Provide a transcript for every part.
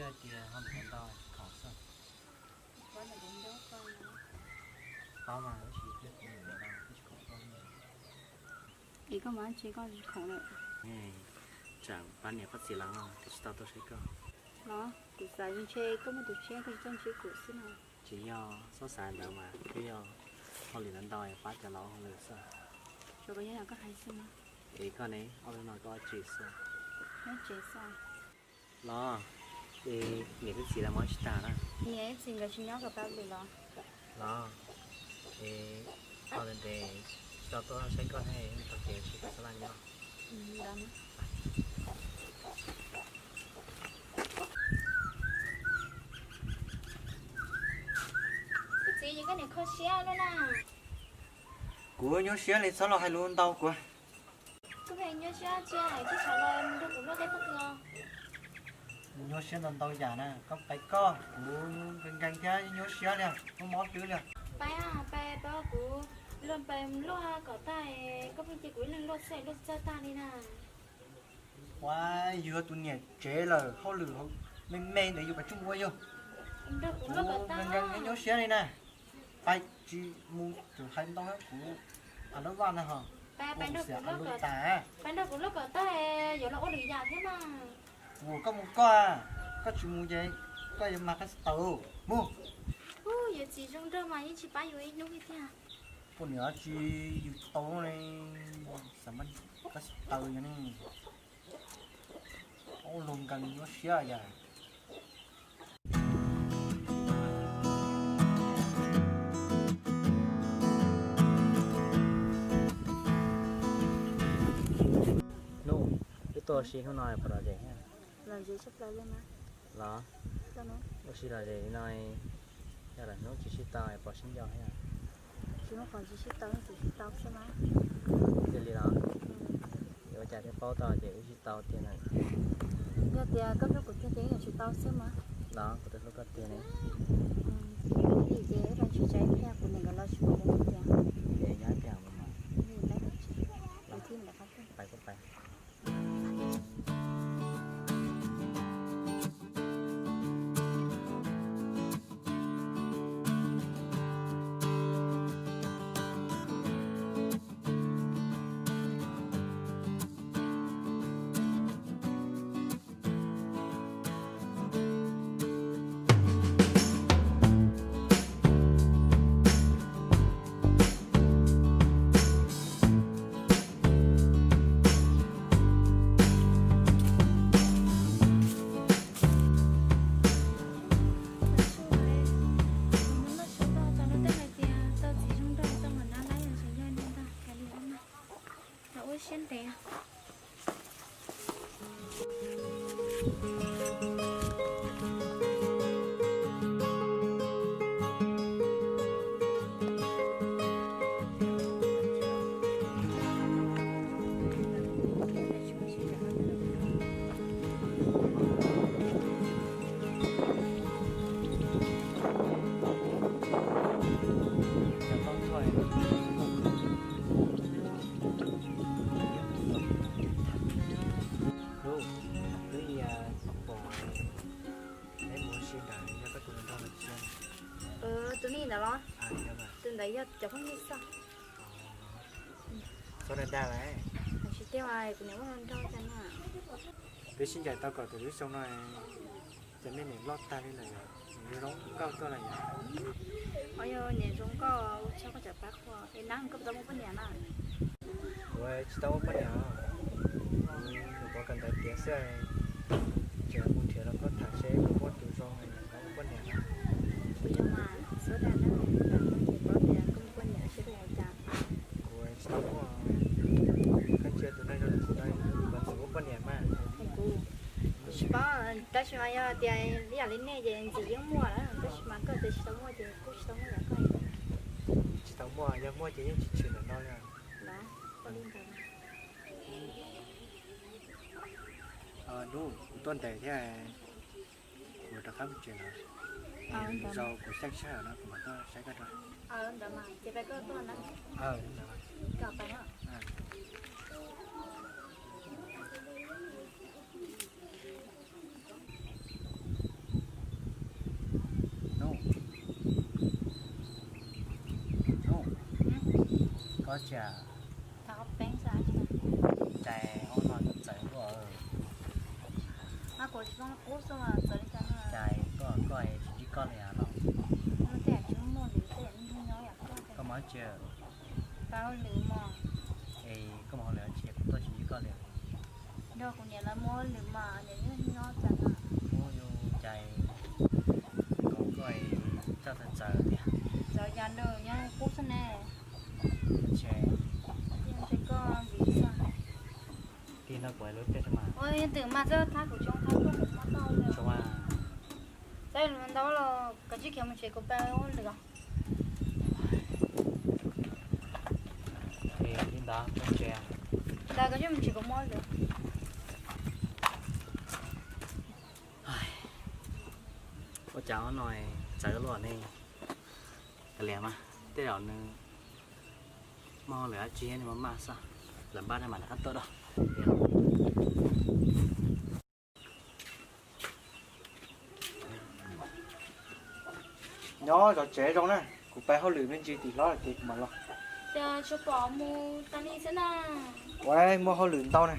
Tias ho ntau tsis khoom xwb. Paub mas, tab sis pliag kuv niam ntau tsis khoom. Es koj mas ntshe koj tsis khoom lawm. Tsam pab niam pab txiv lawv twb tsis tau tuaj saib koj. Los kuv xav ntshe koj muaj tus tshiab koj tsis tuaj ntsib kuv xwb no. Tsis yog, txhob xav ntawd mas, twb yog hauj lwm ntau ntau pab cov laus hauj lwm xwb. Tsuas koj yog koj hais xwb no. Es koj ne, ob peb no koj ua tsis xwb? Nyob tsev xwb. Los, es niam thiab txiv lawv mus tsis tag na? Niam thiab txiv nkawd tsis nyob, nkawd pab lwm los. Los, es tau ntev tsis tau tuaj saib koj thiab, tau tias tsis tau xab laj nyob. Txiv, koj niam kho siab lawm na. Kuv nyuaj siab li, txhob los hais lus ntau kuv. Koj pheej nyuaj siab tsis hais tsis tshua los nrog kuv luaj tej pob kws os. Nyuaj siab ntau ntau yam na, koj pais koj, kuv nkees nkees thiab nyuaj siab li, mob mob hlwb li. Pais, pais, pais kuv luaj, pais luaj kom tag, koj pheej cia kuv ib leeg luaj xwb, luaj tsis txawj tag li na. Ua, yus yog tus niam tsev lawm, hauj lwm me me ntawd yus pais tsuj ua yus. Nrog kuv luaj kom tag. Nkees nkees nyuaj siab li na. Pais tsis mus, tseem hais ntau kuv a lub vaj na ho. Pais, pais nrog kuv luaj kom tag, pais nrog kuv luaj kom tag, yuav los ua lwm yam thiab mas. Kuv koj mus koj, koj tsis mus ces koj yuav mag qab xi taws mus. Ub, yus txiv zoo nraug mas yeej tsis pab yus ib hnub li tiag. Poj niam tsis yus tau li, xav mag qab xi taws yog ne. Ua luag nkees nyuaj siab yam. Hnub, wb tuaj ua si hnub no puas lom zem thiab? Lom zem tshaj plaws li mas. Los, ua si lom zem li no, yog lwm hnub tsis sib tau pom sib nco thiab. Tsis muaj qhov tsis sib tau, tsis sib tau xwb mas. Cia li los? Yuav ua cas thiaj paub tau ces wb sib tau tiag na. Yog tias koj hlub kuv tiag ces wb yuav tsis tau xwb mas. Los, kuv twb hlub koj tiag ne. Ces wb los ntsib tsav ib pliag, kuv niam nkawd los tsis pom kuv tiag. Ces nyob ib pliag mus mas. Pais kuj pais. Ua siab ntev. Hnub, hnub ib pom peb mus ua si ntawd yog koj tus hluas nraug los tsis yog? Tus nej ntawd los? Tus ntawd yog cov phooj ywg xwb. Txhob dag dag lawm. Tsis tiag, kuv niam muaj hluas nraug cas na. Twb sib ncaim tau kaum tawm lub xyoo no, cas nej niam loj tag li lawm, zoo nkauj tuaj lawm yom? Os, yog niam zoo nkauj ua tsaug koj tseem pab qhua. Es nab, koj puas tau muaj poj niam na? Kuv tsis tau muaj poj niam os. Kuv nyuam qhuav kawm ntawv tiav xwb, tseem mus nrhiav los koj tham seb puas muaj tus zoo los muaj poj niam na. Kuv yog mas, txhob dag dag, kuv paub tias koj muaj poj niam seb puas ua cas. Kuv tsis tau muaj. Koj ntsia tus neeg zoo li kuv no, kuv txawm muaj poj niam mas. Kuv tsis paub, tab sis mas yog tias ib yam li nej ces ntxim yeej muaj lawm, tab sis mas koj tias tsis tau muaj ces kuj tsis tau muaj yam koj hais. Tsis tau muaj, yog muaj ces yeej tsis tshwm ntawm no li. Los, ua li ntawd. Hnub, kuv tuaj ntev thiab, kuv rov qab mus tsev lawm. Zaum kuv xyeej sij hawm no kuv mam tuaj saib koj dua. Ntawd mas ces pais koj tuaj na. Koj pais na. Hnub, Koj tsis, cais ob no txawv luaj. Cais koj, koj tsis ntsib koj li no. Koj mus tsis, es koj mus hauj lwm tsis kuv tuaj tsis ntsib koj li. Kuv niam lawv muaj hauj lwm mas niam nyob txawv. Cais koj, koj txawv txawv tiag. Txawv cas nws nyob qub xwb ne. Koj vim li no kuv lub tiaj mas. Ua twm mas txawj thab kuv coob thab koj mus mob tau li. Txawj ntau los kav tsij khiav mus tsev kuv pab hauj lwm os. Li ntawd, ntawd kav tsij mus tsev kuv mob lwm. Ua cas no txawv luaj ne. Kav liam mas, tej zaum nws muaj hauj lwm dab tsi nws maj maj xwb, lawv npaj mas lawv qab tuaj da. Nyob zov tsev zoo na, kuv pab hauj lwm me ntsis tim hlob ces kuv mam los. Ces tsuas pom mus tas li xwb na. Ua muaj hauj lwm ntau na.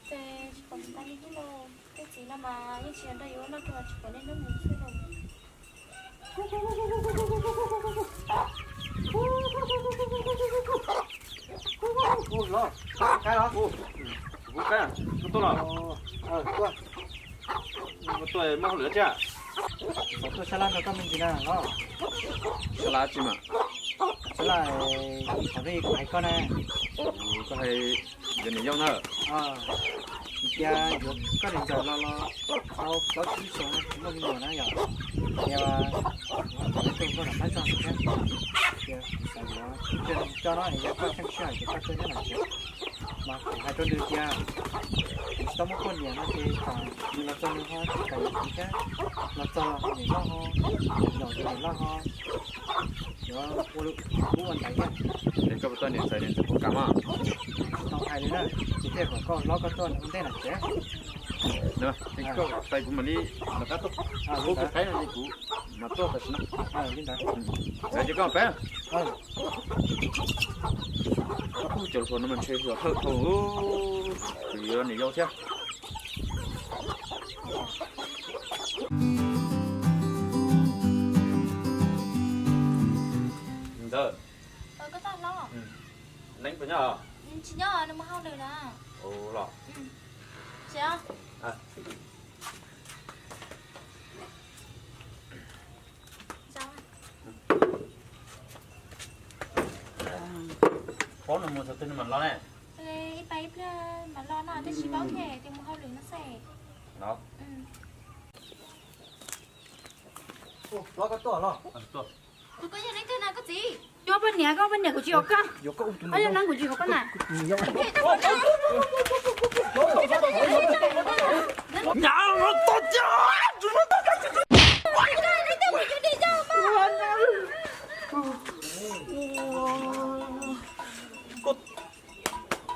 Ces tsuas pom mus tas li xwb lauj. Tej txiv no mas yeej tsis yog nrog yuav noj kiag los tsis pom niaj hnub mus xwb lauj. Ub, los, qaib los? Kuv qaib, koj tuaj los? Tuaj. Koj tuaj muaj hauj lwm dab tsi? Xav tuaj sab laj nrog koj me ntsis na los. Sab laj tsi mas? Sab laj, qhov peb kuv hais koj na. Koj hais yog niam yau na. Tias yuav koj niam ntxawm los los tau plaub tsib xyoos no tsis muaj me nyuam na yom. Tias kuv hais rau koj rov qab tso thiab. Tias kuv xav yuav tsis coj no es yog koj pheej sij hawm ces koj tuaj nyob no ces mas kuv hais rau nws tias kuv tsis tau muaj poj niam no ces kom nws los txog nws ho tsis kam yuav kuv thiab. Los txog los ho niam loj ho, niam loj ho yuav ua lub ua ntaiv thiab. Es koj puas tau niam ntxawm niam ntxawm puas kam mas? Tsis tau hais li na, ces thiaj kom koj hlob koj tuaj ua ntej na tsev. Koj pab kuv mam li rov qab tuaj. Kuv qaib no ces kuv mam tuaj tam sim no. Li ntawd. Txawm ces koj pab. Koj pub cov hluas no mas ntshe hluas hawm dhau, kuv yuav niam yau thiab. Ntxawm, Leeb puas nyob? Tsis nyob, nws mus hauj lwm lawm. Los, paub nws mus thaum twg nws mam los ne? Ib pliag mam los no, twb tsis paub tias mus hauj lwm no xwb. Los koj tuaj los. Kuv, koj yog leej twg na koj txiv? Yog poj niam, koj poj niam kuv tsis yuav koj. Koj yog neeb kuv tsis yuav koj na.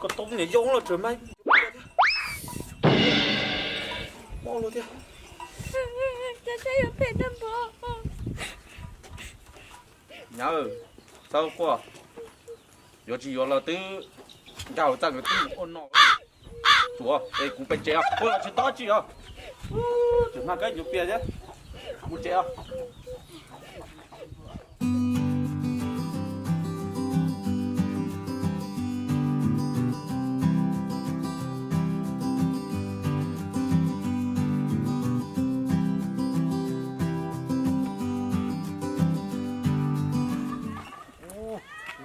Koj tau niam yau los tseem mas mob luaj thiab. Nyab, txhob quaj, yuav tsis yuav los twb nkag hauv txaj nkawd twb mus ua no. Tuav es kuv pem tsev os, quaj los tsis tau dab tsi os. Tseem mag kab yuav pias thiab. Mus tsev os.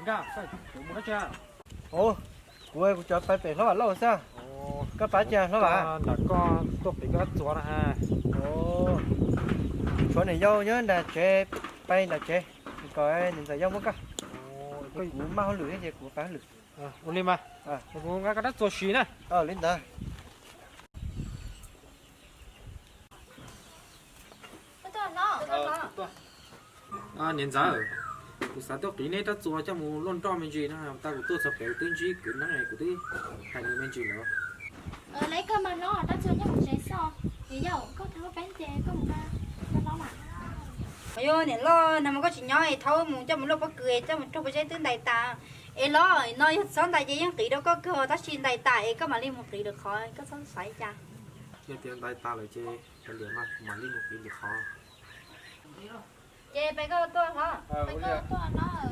Nkaj, kuv mus dab tsi? Kuv, kuv cov pais pem hlob Vam Lauj xwb. Koj pab cas hlob Vam? Nram koj tuaj pem koj dab txuas na. Tshuav niam yau nyob nram tsev, pais nram tsev kom niam ntxawm yau muab koj. Kuv maj hauj lwm thiab ces kuv pais hauj lwm. Ua li mas, kuv nqa koj dab txuas siv na. Li ntawd. Niam ntxawm, kuv xav tuaj qiv neb dab txuas coj mus luaj nroj me ntsis no, tas kuv tuaj txog pem kuv twb ntsib kwv neeb kuv twb hais nws me ntsis lawm. Lawv koj mas hlob, dab txuas nyob hauv tsev xwb. Niam yau, koj thab peb ces koj mus nqa hlob mas. Yog niam loj, nag hmo koj tsis nyob es thaub mus coj mus luaj pob kws es coj mus raug pob zeb twb ntais tas. Es los no yog txhob ntais ces yeej qiv rau koj kawg, tab sis ntais tas es koj mam li mus qiv lwm qhov, koj txhob xav li cas. Yog tias ntais tas lawm ces kav liam mas, kuv mam li mus qiv lwm qhov. Ces peb koj tuaj hlob, peb koj tuaj hlob.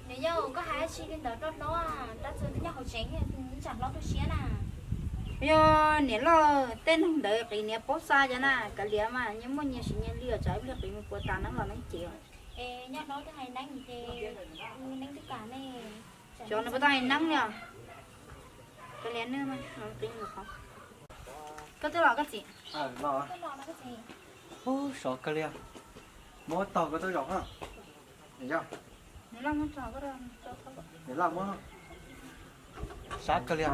Niam yau, koj hais dab tsi li ntawd rau hlob, rab txuas twb nyob hauv tsev, ib tsam hlob tu siab na. Yog niam loj, tej neeg ntawd qiv niam paub xa cov na, kav liam mas, nyias muaj nyias siv nyias li os, tsam ib pliag qiv mus puas tas neeb los neeb ces. Es nyob hlob twb hais neeb ces, neeb twb kam ne. Xyov nws puas tau hais neeb li os. Kav liam nws mas, qiv nws qhov. Koj twb los koj txiv. Ub, sov kawg li. Muab tog koj tuaj zaum. Niam yau. Niam loj muab. Sab kawg li.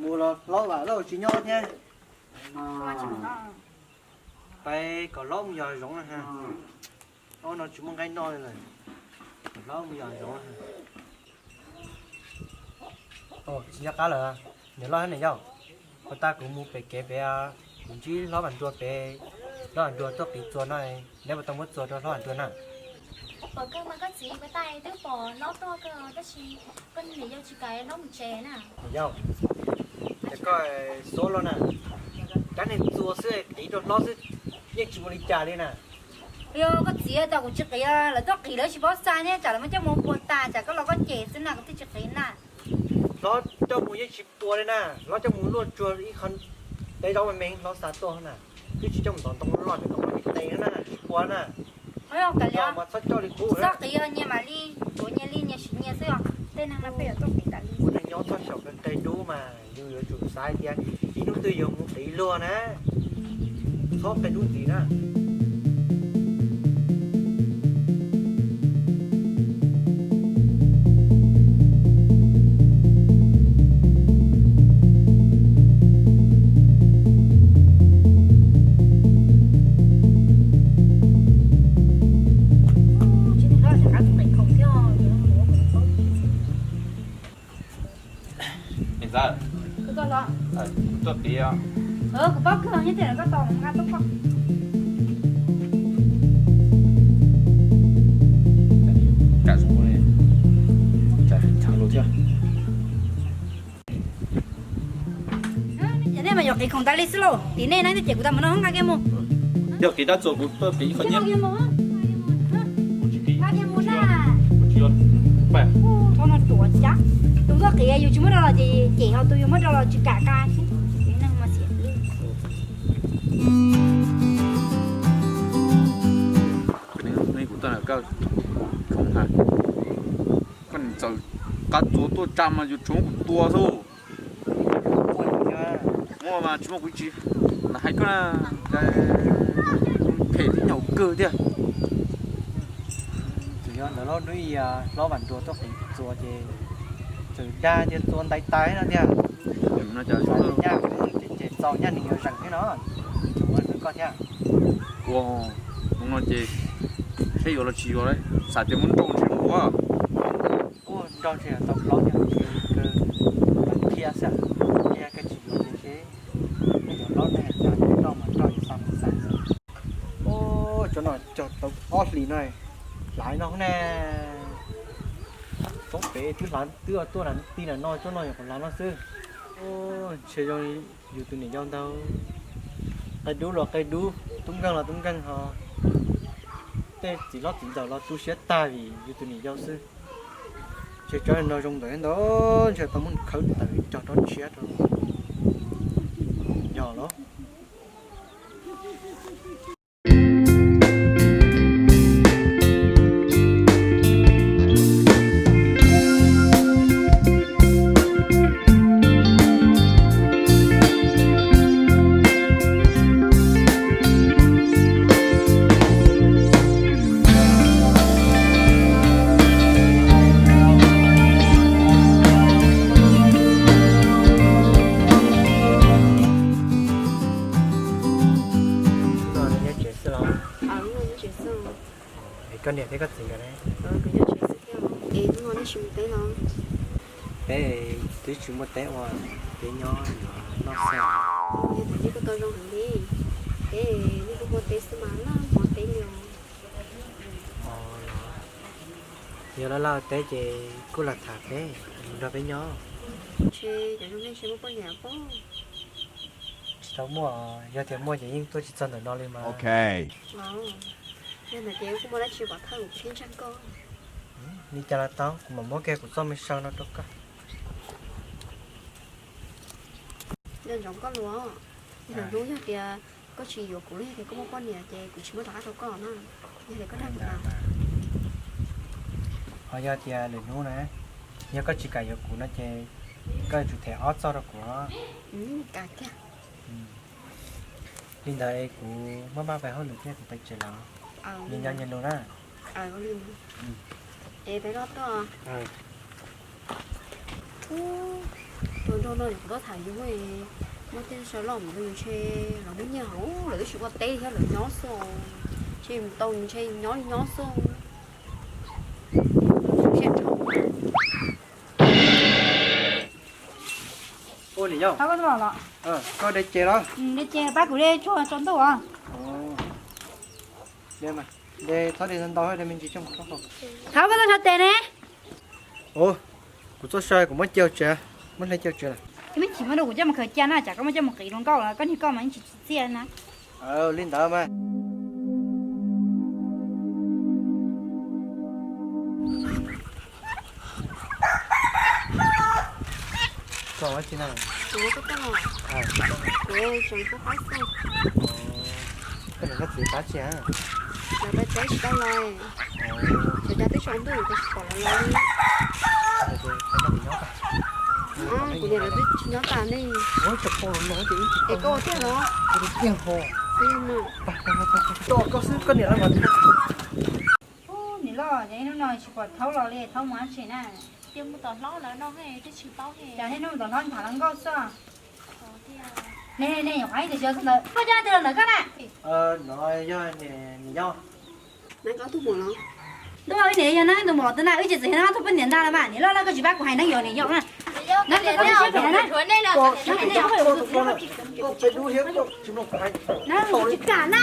Mus los hlob vam lauj tsis nyob thiab. Peb kom hlob mus yos zoov na ha. Ob no tsis muaj nqaij noj li lawm. Kom hlob mus yos zoov na ha. Tsis nco qab lawm, niam loj thiab niam yau. Puas tas kuv mus pem kev pem, kuv ntsib hlob Vam Nruas pem, hlob Vam Nruas tuaj qiv txuas no, neb puas tau muab txuas rau hlob Vam Nruas na? Pom kawg mas koj txiv, puas tas twb pom hlob tuaj kawg tab sis koj niam yau tsis kam hlob mus tsev na. Niam yau, es koj xub los na, rab niag txuas xwb qiv rau hlob xwb, yeej tsis ua li cas li na. Yog koj txiv, tas kuv tsis qiv, lawv tuaj qiv lawv tsis paub xa thiab, tsam lawv muab coj mus puas tas, tsam koj los koj cem xwb na, kuv thiaj tsis qiv na. Hlob coj mus yeej tsis puas li na, hlob coj mus luaj tsuag ib qho teb zaub me me hlob xa tuaj na, twb tsis coj mus ntov ntoo loj ces kom hlob tes na tsis puas na. Kav liam, txhob coj li qub, txhob qiv, nyias mam li, tsuav nyias li nyias siv nyias xwb os. Tej neeg no peb yuav tuaj qiv tas li. Kuv neeg nyob txog saum kev qe dub mas yus yuav tsum xav tias ib hnub twg yuav mus qiv luag na, txhob qe dub ntxiv na. Niam ntxawm, kuv tuaj qiv. Kuv paub kawg, nyob tej koj tos nqa tuaj koj. Tsam zoo li, tsam chaw lus thiab. Ces nej mas yuav qiv khoom tas li xwb lauj, tim nej na, ces kuv tas mus no nqa kiag mus. Yog qiv rab txuas kuv tuaj qiv ib qho nyiab. Nqa kiag mus na. Thov no ruam cas, tus tuaj qiv yus tsis muab rau los ces cem, ho tus yus muab rau los tsis kam nqa thiab. Neeg mas xiam. Kuv tuaj na, koj txawm nqa txuas tuaj tsa mas yus tsuas muab kuv tua xwb. Muaj mas tsis muaj kuv tsis hais koj na, phem tib nyaum kawg thiab. Txawm yog ntawd los hnub ib hlob Vam Nruas tuaj qiv txuas ces txawm dag tias txuas ntais tas no tiag. Nyaj ces txaus nyaj nws yuav zeem thiab no, tseem ua koj thiab. Ua no ces seb yuav los tsis yuav, xav tias muab nrauj ntshe mus ua. Ua nrauj ntshe tau plaub thiab, thiab xwb, thiab koj tsis yuav ces seb, koj yuav plaub ne, nrauj mas nrauj, xa mas xa. Ua cov no cog tau ob hlis no, hlav no ne. Toob pem twb hlav twb tuaj na, ti na no, cov no yog hlav no xwb. Ntshe zoo yus tus niam yau ntag. Qe dub los qe dub, tub nkeeg los tub nkeeg ho. Tej txiv hlob txiv ntxawm los tu siab tag vim yus tus niam yau xwb. Ntshe cov no zoo ntawd ntag, ntshe tau muab khawb tawm cog rau tshiab rau. Yog los. Nyob tsev xwb los? Es koj niam thiab koj txiv nkawd ne? Peb twb tsis muaj teb ua, peb nyob yuav noj xwb. Yog tias nej kuj tau zoo heev li, peb nej kuj muaj teb xwb mas laj hmo teb li os. Yog laj laj teb ces kuj los tham peb, nrog peb nyob. Ntshe cov zoo nej ntshe muaj poj niam pob. Tsis tau muaj, yog tias muaj ces yeej tuaj tsis txog ntawm no li mas. Yog ntawd ces kuj muaj dab tsi pov thawj kuv thiab ntsaj koj. Li cas los tau, kuv mam muab kiag kuv txoj me saw no rau koj. Nco ntsoov koj lus, lwm hnub yog tias koj tsis yuav kuv los yog tias koj muaj poj niam ces kuv tsis muab rov qab rau koj na. Yog tias koj dag kuv na. Ho yog tias lwm hnub na, yog koj tsis kam yuav kuv no ces koj yuav tsum them ob txoj rau kuv. Li ntawd kuv maj maj pais hauj lwm thiab kuv pais tsev lawm. Nyias nco nyias lus na. Es peb loj tuaj. Tus nraug no kuv tuaj tham yus, muaj tej saw loj mus rau yus ntshe lawv muaj nyiaj hauv, lawv twb tsis ua teb thiab lawv nyob xwb, ntshe mus tau ntshe nyob li nyob xwb. Ua niam yau, koj de ces los? De ces pab kuv de tshuaj tsaus ntuj os. De txhob de ntau, de me ntsis coj mus khaub hau. Thov koj txoj saw tes ne. Kuv txoj saw kuv muab cia hauv tsev, muab hle cia hauv tsev lawm. Ib me chim muab rau kuv coj mus khaws cia na, tsam koj muab coj mus qiv hluas nkauj los koj niag koj mas yeej tsis tsim txiaj na. Li ntawd mas. Koj ua tsi na? Kuv tseem pub qaib xwb. Koj niam koj txiv pab tsi a? Lawv pab teb tsis tau los. Lawv cas twb tsaus ntuj kuv tsis pom lawv los li. Kuv niam lawv twb tsis nyob tas ne. Es koj ua tiag los? Koj xwb koj niam lawv mas. Niam loj, hnub no tsis pom Thaub los li, Thaub mus dab tsi na? Cas hnub no tom hlob tham hluas nkauj xwb. Ne ne, nyuam qhuav ib tug xyov ntawd, koj coj tus los ntawm koj na. No yog niam yau. Ntuj, wb niam yog neeb tus muam los twb na, wb tsis txwm yog neeb tus poj niam ntag los mas, niam loj loj koj tsis pab kuv hais neeb yuav niam yau na. Tsis kam na.